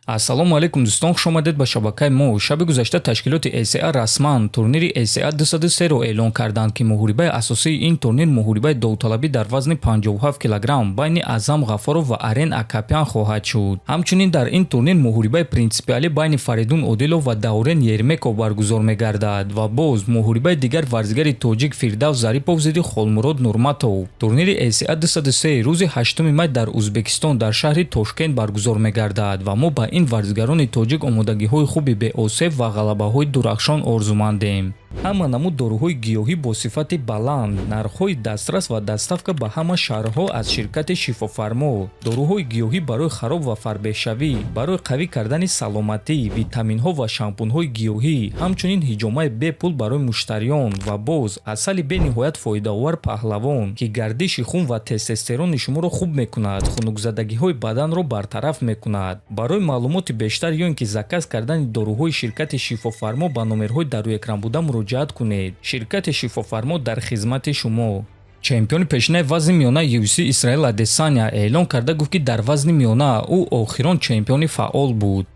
Ассалому алайкум, дӯстон, хушомадед ба шабакаи мо. Шаби гузашта ташкилоти ACA расман турнири ACA 203-ро эълон карданд, ки муҳорибаи асосии ин турнир муҳорибаи довталабӣ дар вазни 57 килограмм байни Аъзам Ғафоров ва Арен Акапян хоҳад шуд. Ҳамчунин дар ин турнир муҳорибаи принсипиалӣ байни Фаридун Одилов ва Даврен Ермеков баргузор мегардад ва боз муҳорибаи дигар варзигари тоҷик Фирдавс Зарипов зидди Холмурод Нурматов. Турнири ACA 203 рӯзи 8 май дар Ӯзбекистон, дар шаҳри Тошкент баргузор мегардад ва мо ба ин варзигарони тоҷик омодагиҳои хуби беосеб ва ғалабаҳои дурахшон орзумандем. Ҳама намуд доруҳои гиёҳӣ бо сифати баланд, нархҳои дастрас ва доставка ба ҳама шаҳрҳо аз ширкати «Шифофармо». Доруҳои гиёҳӣ барои хароб ва фарбеҳшавӣ, барои қавӣ кардани саломатӣ, витаминҳо ва шампунҳои гиёҳӣ, ҳамчунин ҳиҷомаи бепул барои муштариён ва боз асали бениҳоят фоидаовар «Паҳлавон», ки гардиши хун ва тестостерони шуморо хуб мекунад, хунукзадагиҳои баданро бартараф мекунад. Барои маълумоти бештар ё ин ки заказ кардани доруҳои ширкати «Шифофармо» ба номерҳои дар рӯи экран буда муроҷиат кунед. Ширкати «Шифофармо» дар хизмати шумо. Чемпиони пешинаи вазни миёна UFC Исраил Адесаня эълон карда гуфт, ки дар вазни миёна ӯ охирон чемпиони фаъол буд.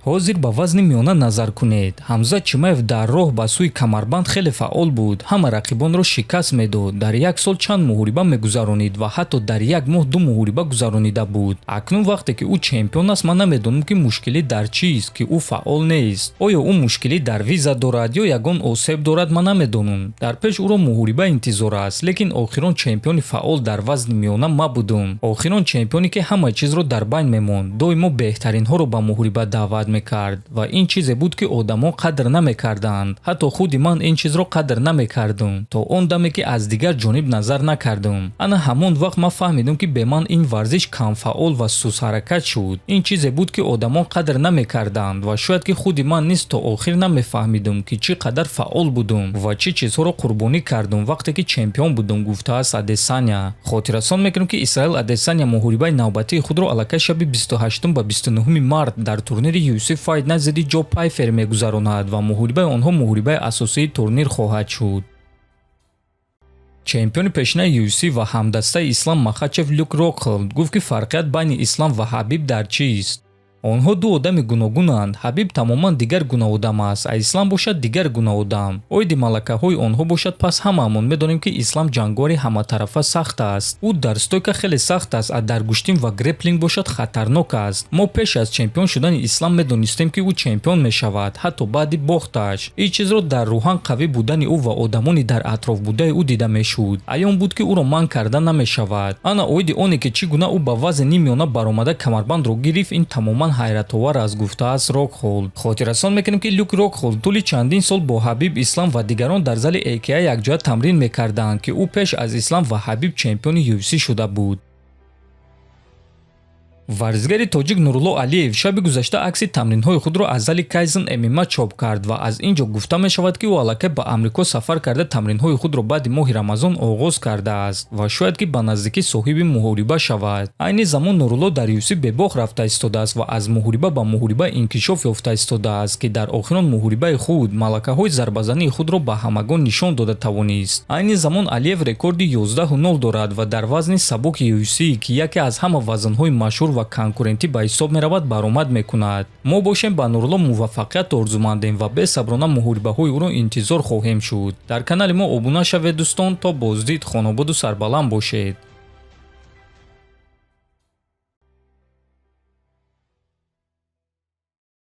Ҳозир ба вазни миёна назар кунед. Ҳамзат Чимаев дар роҳ ба сӯи камарбанд хеле фаъол буд, ҳама рақибонро шикаст медод, дар як сол чанд муҳориба мегузаронид ва ҳатто дар як моҳ ду муҳориба гузаронида буд. Акнун, вақте ки ӯ чемпион аст, ман намедонам, ки мушкилӣ дар чист, ки ӯ фаъол нест. Оё ӯ мушкилӣ дар виза дорад ё ягон осеб дорад, ман намедонам. Дар пеш ӯро муҳориба интизор аст, лекин охирон чемпиони фаъол дар вазни миёна ма будум, охирон чемпионе, ки ҳама чизро дар байн мемонд, доимо беҳтаринҳоро ба муҳориба даъват мекард ва ин чизе буд, ки одамон қадр намекарданд. Ҳатто худи ман ин чизро қадр намекардам, то он даме ки аз дигар ҷониб назар накардам. Ана ҳамон вақт ман фаҳмидам, ки бе ман ин варзиш камфаъол ва сустҳаракат шуд. Ин чизе буд, ки одамон қадр намекарданд ва шояд ки худи ман низ то охир намефаҳмидам, ки чӣ қадар фаъол будум ва чӣ чизҳоро қурбонӣ кардум, вақте ки чемпион будум, гуфтааст Адесаня. Хотиррасон мекунем, ки Исраил Адесаня муҳорибаи навбатии худро аллакай шаби 28 ба 29 март дар турнири UFC Fight Night зидди Ҷо Пайфер мегузаронад ва муҳорибаи онҳо муҳорибаи асосии турнир хоҳад шуд. Чемпиони пешинаи UFC ва ҳамдастаи Ислам Махачев Люк Рокхолд гуфт, ки фарқият байни Ислам ва Ҳабиб дар чист? Онҳо ду одами гуногунанд. Ҳабиб тамоман дигар гуна одам аст, а Ислам бошад дигар гуна одам. Оиди малакаҳои онҳо бошад, пас ҳамаамон медонем, ки Ислам ҷанговари ҳаматарафа сахт аст. Ӯ дар стойка хеле сахт аст, а дар гӯштин ва греплинг бошад хатарнок аст. Мо пеш аз чемпион шудани Ислам медонистем, ки ӯ чемпион мешавад, ҳатто баъди бохташ. Ин чизро дар рӯҳан қавӣ будани ӯ ва одамони дар атроф будаи ӯ дида мешуд. Аён буд, ки ӯро манъ карда намешавад. Ана оиди оне, ки чӣ гуна ӯ ба вазни ниммиёна баромада камарбандро гирифт, ин тамоман ҳайратовар аст, гуфтааст Рокхолд. Хотиррасон мекунем, ки Люк Рокхолд тӯли чандин сол бо Ҳабиб, Ислам ва дигарон дар зали AKA якҷоя тамрин мекарданд, ки ӯ пеш аз Ислам ва Ҳабиб чемпиони UFC шуда буд. Варзигари тоҷик Нурулло Алиев шаби гузашта акси тамринҳои худро аз зали Кайзен ММА чоп кард ва аз ин ҷо гуфта мешавад, ки ӯ аллакай ба Амрико сафар карда, тамринҳои худро баъди моҳи Рамазон оғоз кардааст ва шояд ки ба наздикӣ соҳиби муҳориба шавад. Айни замон Нурулло дар UFC бебох рафта истодааст ва аз муҳориба ба муҳориба инкишоф ёфта истодааст, ки дар охирон муҳорибаи худ малакаҳои зарбазании худро ба ҳамагон нишон дода тавонист. Айни замон Алиев рекорди 11-0 дорад ва дар вазни сабуки UFC, ки яке аз ҳама вазнҳои машҳур ва конкурентӣ ба ҳисоб меравад, баромад мекунад. Мо бошем, ба Нурулло муваффақият орзумандем ва бесаброна муҳорибаҳои ӯро интизор хоҳем шуд. Дар канали мо обуна шавед, дӯстон. То боздид, хонободу сарбаланд бошед.